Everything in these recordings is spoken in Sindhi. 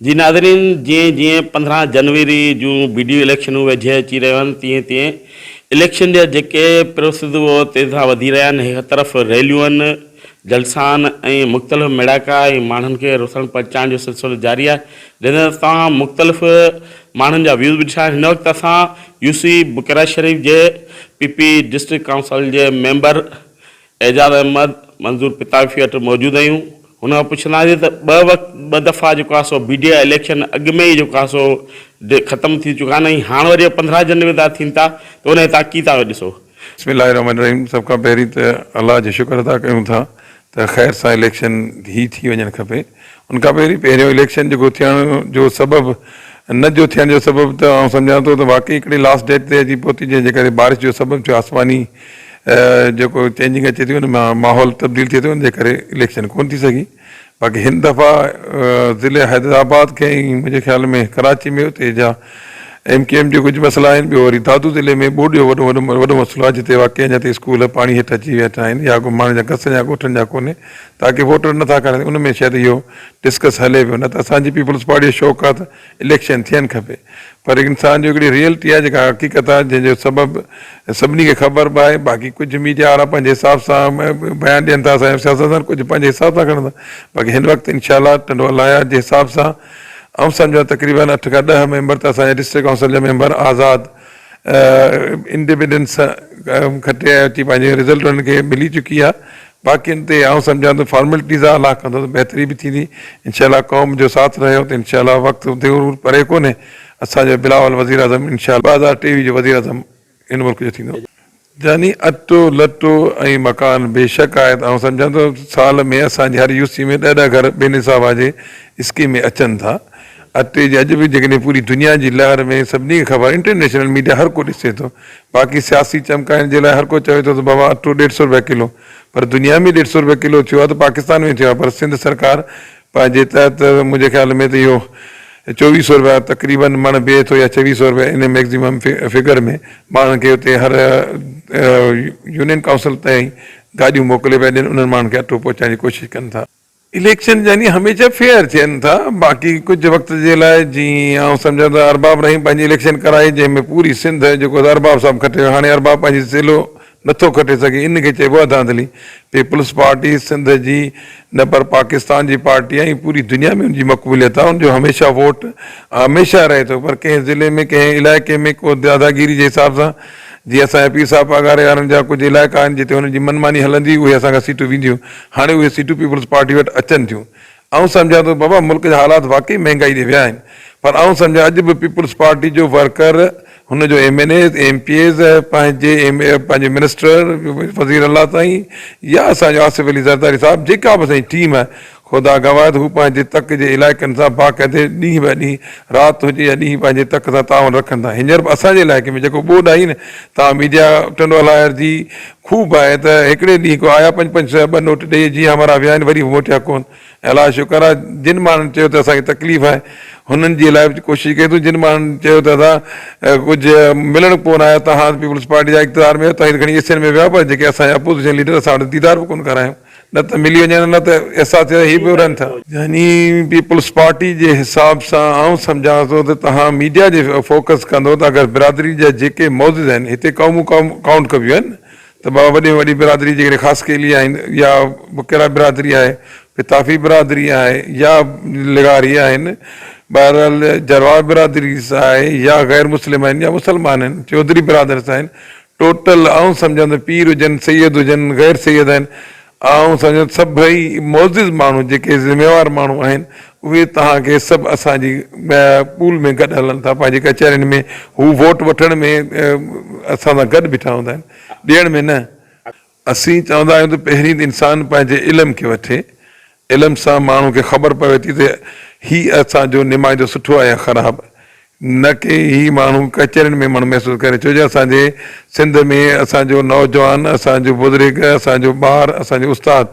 جي ناظرين جيئن جيئن 15 جنوري جون بي ڊي اليڪشنون ويجهي اچي رهيون آهن تيئن تيئن اليڪشن جا جيڪي پروسز اهو تيز سان وڌي رهيا آهن هڪ طرف ريليون آهن جلسا آهن ۽ مختلف ميڙاڪا ۽ ماڻهن کي رسڻ پهچائڻ جو سلسلو جاري آهي جنهن تي توهان مختلف ماڻهن جا ويوز به ڏٺا آهن هن وقت اسان يو سي بڪيرا شريف جي پي پي ڊسٽرڪٽ ڪائونسل جي ميمبر اعجاز احمد منظور پتافي وٽ موجود آهيون هن کان پڇنداسين ته ٻه وقت ٻه دفعا جيڪو آهي سو بي ڊي I election اڳ ۾ ئي جيڪو آهي سو ختم ٿي چڪا آهن ۽ هاڻ وري 15 جنوري تان ٿين ٿا ته ان تان ڪي تان ڏسو. بسم الله الرحمن الرحيم سڀ کان پهرين ته الله جو شڪر ادا ڪيون ٿا ته خير سان اليڪشن هي ٿي وڃڻ کپي ان کان پهرين پهريون اليڪشن جيڪو ٿيڻ جو سبب نه جو ٿيڻ جو سبب ته آئون سمجهان ٿو ته واقعي هڪڙي لاسٽ ڊيٽ تي اچي پهتي جنهن جي ڪري بارش جو سبب ٿيو آسماني جيڪو چينجنگ اچي ٿي ان مان ماحول تبديل ٿئي ٿو ان جي ڪري اليڪشن ڪون ٿي سگهي باقي هن دفعا ضلع حيدرآباد کي ۽ منهنجي خيال ۾ ڪراچي ۾ اتي جا ايم ڪيو ايم جي ڪجهه مسئلا آهن ٻيو وري دادو ضلعي ۾ ٻوڏ جو وڏو وڏو وڏو مسئلو آهي جتي واقعي اڃا تائين اسڪول پاڻي هيٺ اچي ويٺا آهن يا ماڻهن جا گس يا ڳوٺن جا ڪونهي تاڪه ووٽر نٿا کڻن ان ۾ شايد اهو ڊسڪس هلي پيو نه ته اسان جي پيپلز پارٽي جو شوق آهي ته اليڪشن ٿيڻ کپي پر انسان جو هڪڙي ريئلٽي آهي جيڪا حقيقت آهي جنهن جو سبب سڀني کي خبر به آهي باقي ڪجهه ميڊيا وارا پنهنجي حساب سان بيان ڏين ٿا اسان جا سياستدان ڪجهه پنهنجي حساب سان کڻن ٿا باقي هن وقت انشاء الله ٽنڊو الايا جي حساب سان آئون سمجهان تقريبن اٺ کان ڏهه ميمبر ته اسان جا ڊسٽرڪٽ ڪائونسل جا ميمبر آزاد انڊيپينڊنس کٽي اچي پنهنجي رزلٽ انهن کي ملي چڪي آهي باقين تي آئون سمجهان ٿو فارملٽيز آ الله ڪندو ته بهتري به ٿيندي انشاء الله قوم جو ساٿ رهيو ته انشاء الله وقت ضرور پري ڪونهي اسان جو بلاول وزير اعظم انشاء الله 2023 جو وزير اعظم هن ملڪ جو ٿيندو. جاني اٽو لٽو ۽ مڪان بيشڪ آهي ته آئون سمجهان ٿو سال ۾ اسان جي هر يو سي ۾ ڏهه ڏهه گهر بي نصابا جي اسڪيم ۾ اچن ٿا اٽي جي اڄ به جيڪڏهن پوري دنيا جي لهر ۾ سڀني کي خبر انٽرنيشنل ميڊيا هر ڪو ڏسي ٿو باقي سياسي چمڪائڻ جي لاء هر ڪو چوي ٿو ته بابا اٽو ڏيڍ سو روپيا ڪلو پر دنيا ۾ ڏيڍ سو روپيا ڪلو ٿيو آهي ته پاڪستان ۾ ٿيو آهي پر سنڌ سرڪار پنهنجي تحت منهنجي خيال ۾ ته اهو چوويهه سو روپيا تقريبن مڻ بيهي ٿو يا چويهه سو روپيا ان ميڪزيمم فگر ۾ ماڻهن کي اتي هر يونين ڪائونسل تائين گاڏيون موڪلي پيا ڏين انهن ماڻهن کي اٽو پهچائڻ جي ڪوشش ڪن ٿا. اليڪشن يعني هميشه فيئر ٿين ٿا باقي ڪجهه وقت جي لاء جيئن آئون سمجهان ٿو ارباب رحيم پنهنجي اليڪشن ڪرائي جنهن ۾ پوري سنڌ جيڪو ارباب صاحب کٽي ويو هاڻي ارباب پنهنجي ضلعو نٿو کٽي سگهي ان کي چئبو آهي ڌانڌلي پيپلز پارٽي سنڌ جي نه پر پاڪستان جي پارٽي آهي ۽ پوري دنيا ۾ ان جي مقبوليت آهي ان جو هميشه ووٽ هميشه رهي ٿو پر ڪنهن ضلعي ۾ ڪنهن علائقي ۾ ڪو داداگيري جي حساب سان جيئن اسان جا پير صاحب پاڳاري وارن جا ڪجهه علائقا آهن جتي هنن جي من ماني هلندي اهي اسان کان سيٽون وينديون هاڻي اهي سيٽون پيپلز پارٽي وٽ اچن ٿيون آئون سمجهان ٿو بابا ملڪ جا حالات واقعي مهنگائي ڏي ويا آهن پر آئون سمجهان اڄ به پيپلز پارٽي جو ورڪر هن جو M N As M P As پنهنجي ايم پنهنجي منسٽر وزير الله تائين يا اسان جو آصف علي زرداري صاحب جيڪا به اسان جي ٽيم آهي خدا گواهه ته هو پنهنجي تڪ جي علائقن سان باقاعدي ڏينهن به ڏينهن رات هجي يا ڏينهن پنهنجي تڪ سان تعاون رکن ٿا هينئر به اسان جي علائقي ۾ جيڪو ٻوڏ آئي نه توهان ميڊيا ٽنڊو الهيار جي خوب آهي ته هڪڙي ڏينهن ڪو آيا پنج پنج سئو جا ٻه نوٽ ڏئي جيئن همراهه ويا آهن وري به موٽيا ڪونه ۽ الله جو شڪر آهي جن ماڻهن چيو ته اسان کي تڪليف آهي هنن جي لاء به ڪوشش ڪئي اٿئون جن ماڻهن چيو ته ادا ڪجهه ملڻ ڪونه آيو توهان پيپلز پارٽي جا اقتدار ۾ آهيو توهين ته کڻي ايسين ۾ ويا پر جيڪي اسان جا اپوزيشن ليڊر اسان وٽ ديدار به ڪونه ڪرايو نه ته ملي وڃن نه ته احساس ٿئي ته هي به رهن ٿا. يعني پيپلز پارٽي جي حساب سان آئون سمجهان ٿو ته توهان ميڊيا جي فوڪس ڪندو ته اگر برادري جا جيڪي معزز آهن هتي قومون ڪائونٽ ڪبيون آهن ته بابا وڏي ۾ وڏي برادري جيڪڏهن خاصخيلي آهن يا بڪيرا برادري آهي پتافي برادري آهي يا لغاري آهن بهرحال جروار برادري آهي يا غير مسلم آهن يا مسلمان آهن چوڌري برادرس آهن ٽوٽل آئون سمجهان ٿو پير هجن، سيد هجن، غير سيد آهن، آئون سمجهان ٿو سڀئي معزز ماڻهو جيڪي ذميوار ماڻهو آهن اهي توهان کي سڀ اسان جي پول ۾ گڏ هلن ٿا پنهنجي ڪچهرين ۾ هو ووٽ وٺڻ ۾ اسان سان گڏ بيٺا هوندا آهن ڏيڻ ۾ نه. اسين چوندا آهيون ته پهرين ته انسان پنهنجي علم کي وٺي، علم سان ماڻهو کي خبر پوي ٿي ته هي اسان جو نمائندو سٺو آهي يا خراب، نه ڪي هي ماڻهو ڪچهرين ۾ ماڻهو محسوس ڪري ڇو جو اسان جي سنڌ ۾ اسان جو نوجوان، اسان جو بزرگ، اسان جو ٻار، اسان جو استاد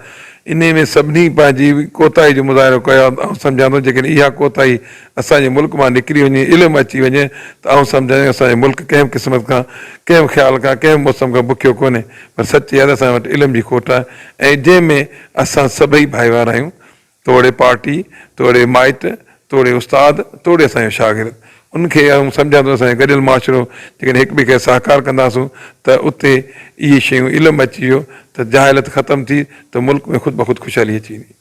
انهي ۾ سڀني پنهنجي ڪوتاهي جو مظاهرو ڪيو آهي آئون سمجهان ٿو جيڪڏهن اها ڪوتاهي اسان جي ملڪ مان نڪري وڃي علم اچي وڃي ته آئون سمجهان ٿو اسان جو ملڪ ڪنهن به قسمت کان ڪنهن به خيال کان ڪنهن به موسم کان بکيو ڪونهي پر سچ اها ته اسان وٽ علم جي کوٽ آهي ۽ جنهن ۾ اسان سڀئي ڀائيوار آهيون توڙي پارٽي توڙي مائٽ توڙي استاد توڙي اسان جو شاگرد ان کي آئون سمجهان ٿو اسان جو گڏيل معاشرو جيڪڏهن هڪ ٻئي کي سهڪار ڪنداسون ته اتي اهي شيون علم اچي ويو ته جاهلت ختم ٿي ته ملڪ ۾ خود بخود خوشحالي اچي ويندي.